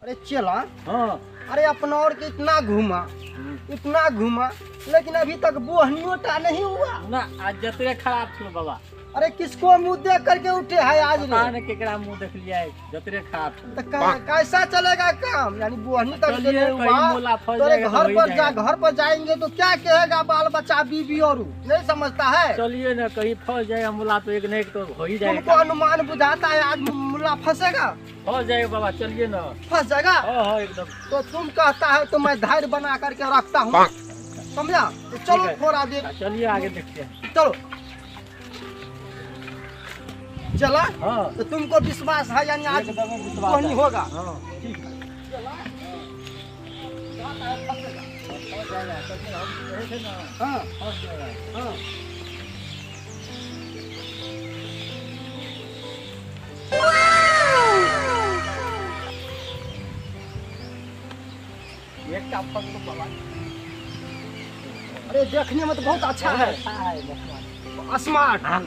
अरे चला। हाँ। अरे अपना और के इतना घूमा इतना घूमा, लेकिन अभी तक बोहनियों टा नहीं हुआ। ना आज जतरे खराब छलो बाबा। अरे किसको मुंह देख करके उठे है आज पता रे? नहीं केकरा मुंह देख लिया है, जतरे खराब छलो। तो कैसा चलेगा काम? यानी बोहनी तक चलिए, नहीं कहीं हुआ। मोला फंस तो अरे जाएगा तो घर वही पर जा, जाएगा। घर पर जाएंगे तो क्या कहेगा बाल बच्चा बीबी और नहीं समझता है। चलिए ना कहीं फंस जाएगा मुला तो एक न एक तो हो ही जाएगा। तुमको अनुमान बुझाता है आज मुला फंसेगा? फंस जाएगा बाबा, चलिए ना। फंस जाएगा? हाँ हाँ एकदम। तो तुम कहता है तो मैं धैर्य बना करके रखता हूँ, समझा? तो चलो ठीक है। थोड़ा देर हाँ, चलिए आगे देखते हैं। चलो चला। हाँ। तो तुमको विश्वास है यानी आज एकदम विश्वास बोहनी है। होगा? हाँ। ठीक है। फंस जाएगा, चलिए, हम कहे थे ना, हाँ। फंस जाएगा। हाँ। एकटा फंसलो बाबा। अरे देखने में तो बहुत अच्छा है, अच्छा है, बहुत। स्मार्ट। हाँ।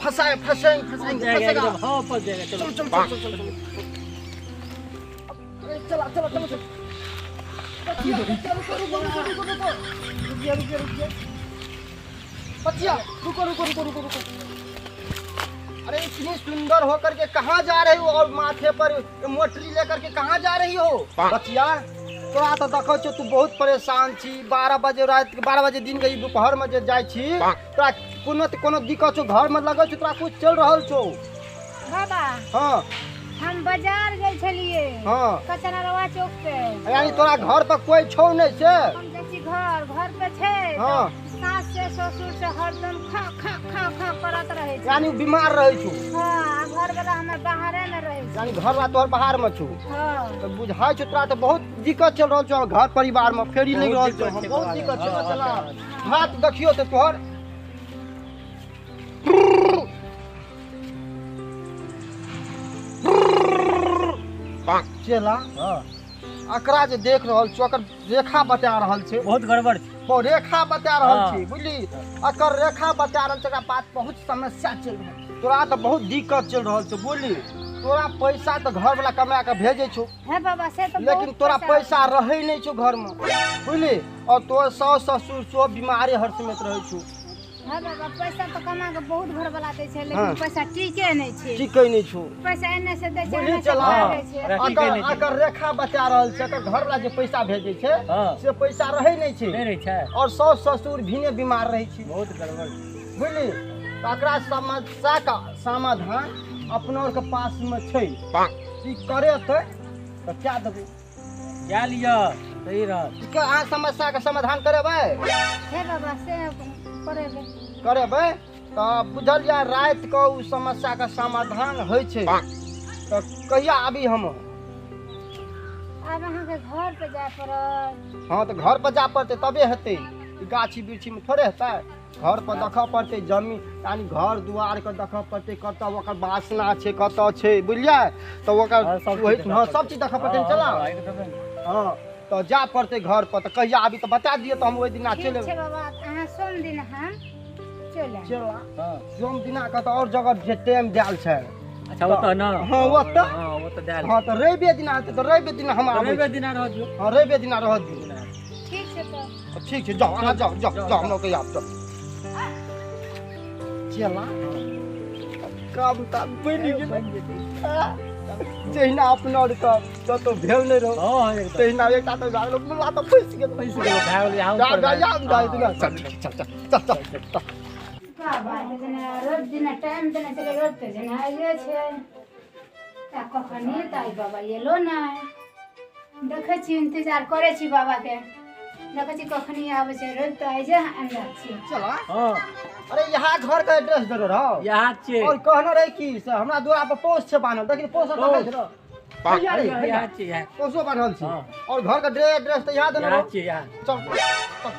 फंसाए फंसेंगे फंस फंसेंगे जाएगा फंसेगा। एकदम, हाँ फंस जाएगा। चलो चलो चलो चलो चलो चलो। अरे चला चला चलो चलो। बचिया, बचिया, रुको रुको रुको रुको रुको। रुकिए रुकिए रुकिए। बचिया, रुको रुको रुको रुको रुको। अरे इतनी सुंदर होकर के कहाँ जा रही हो और माथे पर मोटरी लेकर के कहाँ जा रही हो? बचिया तोरा तो देखै छियौ तू बहुत परेशान छी। 12 बजे रात के 12 बजे दिन के दोपहर में जे जाइ छी तोरा कोनो त कोनो दिक्कत छौ? घर में लगै छौ तोरा कुछ चल रहल छौ? बाबा। हाँ। हम बाजार गेल छलिए। हाँ। कचनरवा चौक पे। यानी तोरा घर पर कोई छौ नहीं छै? हम जाइ छी घर, घर पे छै। हाँ। सास से ससुर से हरदम खा खा खा खा करत रहै छै। यानी बीमार रहै छौ? हाँ, घर वाला हमर बाहरे में रहै छै। यानी घर वाला तोहर बाहर में छौ? हाँ। तो बुझाइ छौ तोरा तो बहुत दिक्कत चल रहल छौ घर परिवार में, फेरी लागि रहल छौ। बहुत दिक्कत छै बहुत बाबा। दिक्कत छै। हाँ, चला। हाँ। हाथ देखियौ तो तोहर। चेला। हाँ। एकरा जे देख रहल छौ एकर रेखा बता रहल छै। बहुत गड़बड़ छै। बहुत रेखा बता रहल हाँ। छै, बुझली? एकर रेखा बता रहल छै, एकरा बात बहुत समस्या चलि रहल छै। तोरा तऽ बहुत दिक्कत चलि रहल छौ, बुझली? तोरा पैसा तऽ घर वाला कमा के भेजै छौ। हे बाबा, से तऽ लेकिन बहुत तोरा पैसा रहै नहि छौ घर में, बुझली? और तोर सास ससुर सब बीमारे हर समय रहै छौ। हे बाबा, पैसा तऽ कमा के बहुत घर वाला दै छै, लेकिन हाँ। पैसा टिके नहि छै। टिकै नहि छौ। पैसा एने से दै छै, बुझली एने से चला। भागै छै। हाँ। टिकै नहि छै। एकर रेखा बता रहल छै, एकर घर वाला जे पैसा भेजै छै हाँ। से पैसा रहै नहि छै। नहि रहै छै। और सास ससुर भिने बीमार रहै छै। बहुत गड़बड़ छै। बुझली? तऽ एकरा समस्या का समाधान अपना आरके पास में छै। ई करेतै तऽ क्या देबै? क्या लिअ सही रहत। के अहाँ समस्या के समाधान करेबै? हे बाबा, से करेबै। करेबै तऽ बुझल या राति के ओ समस्या के समाधान होइ छै। तऽ कहिया आबी हम? आब अहाँके घर पे जाय पड़त। हाँ, तऽ घर पर जाय पड़तै तबे हेतै। ई गाछी वृक्षी में थोड़े हेतै। घर पर देखऽ पड़तै जमीन, यानी घर दुआर के देखऽ पड़तै, कतऽ ओकर वासना छै, कतऽ छै, बुझलियै? तऽ ओकर हाँ, सब चीज ओहि- देखऽ हाँ, पड़तै। सब चीज देखऽ पड़तै। हाँ, चला। हाँ, एकदमे। हाँ, तऽ जाय पड़तै घर पर। तऽ कहिया आबी तऽ बता दिअ, तऽ हम ओहि दिना ठीक चलि छै बाबा, अहाँ सोम दिन हम चलि आयब। चला। हाँ। सोम दिना के तऽ और जगह जे टाइम देल छै। अच्छा, ओतऽ ना? हाँ, ओतऽ। हाँ, ओतऽ देल हाँ, तऽ रविये दिना हेतै तऽ रविये दिना हम आबै रविये छी। दिना रहऽ दियौ। हाँ, रविये दिना रहऽ दियौ। ठीक छै तऽ। ठीक छै, जाउ अहाँ, जाउ जाउ जाउ, हम ओतऽ आयब। चल चला, काम तऽ बनि गेलै। जहिना अपना आरके कतौ भेल नहि रहो हाँ, एकदम। तहिना एकटा तऽ भए गेल, मुला तऽ फँसि गेल। फँसि गेल, भए गेल, यहाँ जा, पर जा, भए जा, जा, गेल। जा, चल, चल, चल, चल, चल, चल। बाबा, जेना रोज दिना टाइम देने छलै, रोज तऽ जेना आइए छै। तऽ कखनी तऽ आइ बाबा एलो नहि। देखै छी, इंतजार करै छी बाबाके, देखै छी कखनी आबै छै। रोज तऽ आइ जे अन्दाज छै। चला। हाँ। अरे यहाँ घर के एड्रेस देने रहो। यहाँ छियै। और कहने रहे कि से हमरा दुआर पर पोस्ट छै बान्हल, देखिन पोस्ट पोस्ट। देखै छै भैया रे, भैया। यहाँ छियै, यहाँ। पोस्टो बान्हल छै। हाँ। और घर के एड्रेस तऽ यहाँ देने यहाँ रहो। छियै, यहाँ। चल, चल।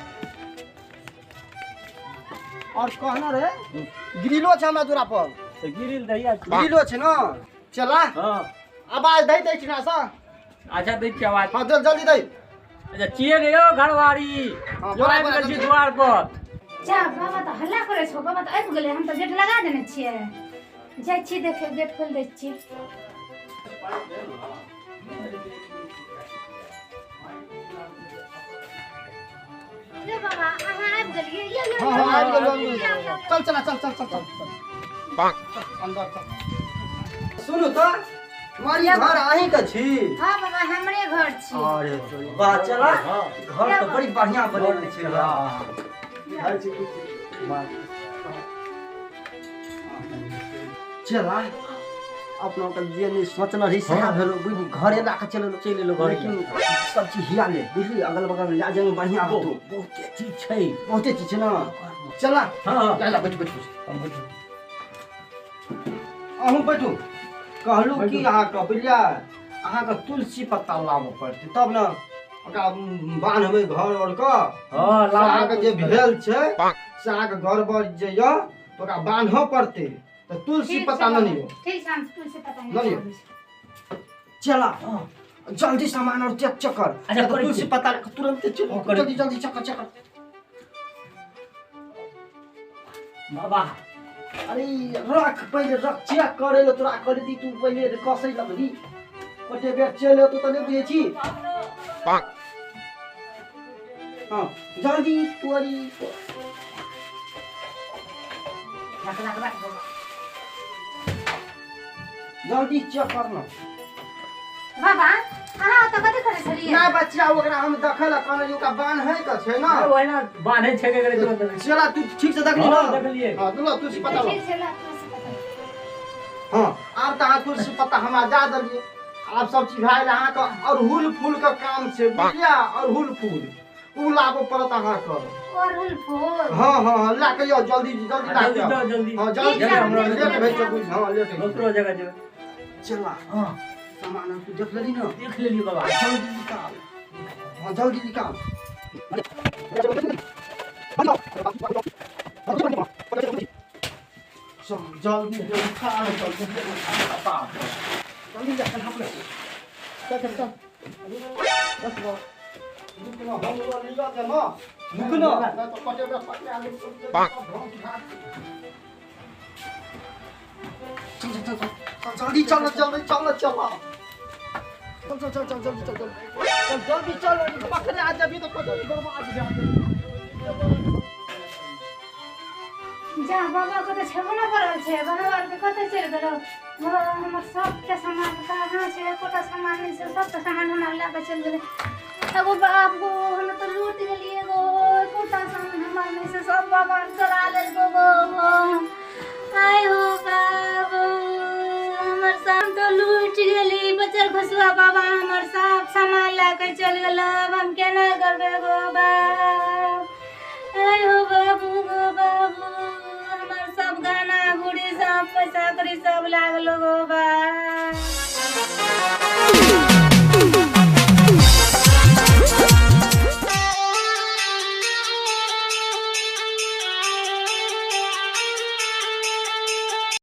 और कहने रहे ग्रिलो छै हमरा दुआर पर। तऽ ग्रिल दहिया छियै। ग्रिलो छै ना? चला। हाँ। आवाज दै दै छी ना सर? अच्छा, दै छी आवाज। हाँ, जल्दी दै। अच्छा, छियै रे यौ घरवारी। हाँ, जो आबि बड़ा गेल छी जल्दी। द्वार पर। जा बाबा तऽ हल्ला करै छौ। बाबा तऽ आबि गेलै, हम तऽ गेट लगा देने छियै। जाइ छी देखे, गेट खोलि दै छियै। ये बाबा अहाँ आबि गेलियै। ये ये हाँ हाँ आबि गेलौ, आबि गेलौ। चल चला चल चल चल चल चल अंदर चल। सुनू तऽ मारी घर अहीं के छी? हाँ बाबा हमरे घर छी। अरे वाह चला घर तऽ बड़ी बढ़िया बनेने छै। चला अपना के जे नहीं सोचने रही सएह भेलो बुझली। घरे लए कऽ चलि एलहुँ घर, लेकिन सब चीज हिया ले बुझली, अगल बगल लए जाइमे बढ़िया होतो। बहुते चीज छै, बहुते चीज छै ने। चला हाँ चला बैठू बैठू अहूँ बैठू। कहलहुँ कि अहाँके बुझलियै अहाँके तुलसी पत्ता लाबऽ पड़तै तब ने ओकरा बान्हबै घर और के। अहाँके जे भेल छै से अहाँके गड़बड़ जे यऽ तऽ ओकरा बान्हऽ पड़तै, तऽ तुलसी पत्ता न लियौ। ठीक छै हम तुलसी पत्ता न लियौ। चला जल्दी सामान और चेक चेक कर। अच्छा, करै तुलसी छी। पत्ता तुरंत चल, करै जल्दी जल्दी चेक कर चेक कर। बाबा अरे रख पहिले रख, चेक करे ले तोरा करे दी, तू पहिले कसै लगली कते बेर चलि एतौ तऽ नहि बुझै छी। हाँ जल्दी तोरी रख रख रख जल्दी चेक कर न। बाबा अहाँ ओतऽ कथी करै छलियै? ना बच्चा ओकरा हम देखै लए कहलियै ओकरा बान्है के छै ने। ओहिना बान्है छै के तुरंत। चला तू ठीक से देखली ना? हाँ, देखलियै। हाँ तू तुलसी पत्ता लो। ठीक छै ला तुलसी पत्ता। हाँ आब तऽ अहाँ तुलसी पत्ता हमरा दए देलियै, आब सब चीज भए गेलै। अहाँके अड़हुल फूल के काम छै बुझलियै, अड़हुल फूल उ लाबऽ पड़त अहाँके। अड़हुल फूल? हाँ हाँ हाँ लए के यौ जल्दी जल्दी लए के जल्दी आउ। जाओ जल्दी। हाँ जल्दी ठीक छै, हम लेट भए छै बुझ। हाँ लेट होइ छै। दोसरो जगह जेबै। चला हाँ सामान तू देख लेली ना? देख लेलियै बाबा। जल्दी निकाल, हाँ जल्दी निकाल। चल जल्दी निकाल जल्दी जल्दी जा कन्हा पर। चल चल चल बस बस रुक ना, हम लिया जे ना रुक ना, नहीं तो कटे पकड़े आलू। चल चल चल चल जल्दी चल जल्दी चल चल चल चल चल चल जल्दी चल चल चल जल्दी चल पकड़े आ जाबी तो कटे बर्बाद भए जेबी। जा बाबा के तऽ छेबो नहि करल छै, बाबा आरके कतऽ चलि गेलो? बाबा हमर सबटा सामान कहाँ छै? एकोटा सामान नहि छै, सबटा सामान हमरा लए कऽ चलि गेलै। एगो बाप गो हम तऽ लूटि गेलियै गो, एकोटा सामान हमर नहि छै, सब बाबा चोरा लेलको गो। आय हो बाबू हमर सामान तऽ लूटि गेली, बचल खसुआ बाबा हमर सब सामान लए कऽ चलि गेल। आब हम केना करबै गो बाप? आय हो बाबू गो बाबू हमर सब गहना गुड़ी सब पैसा कौड़ी सब लागलो गो बाप।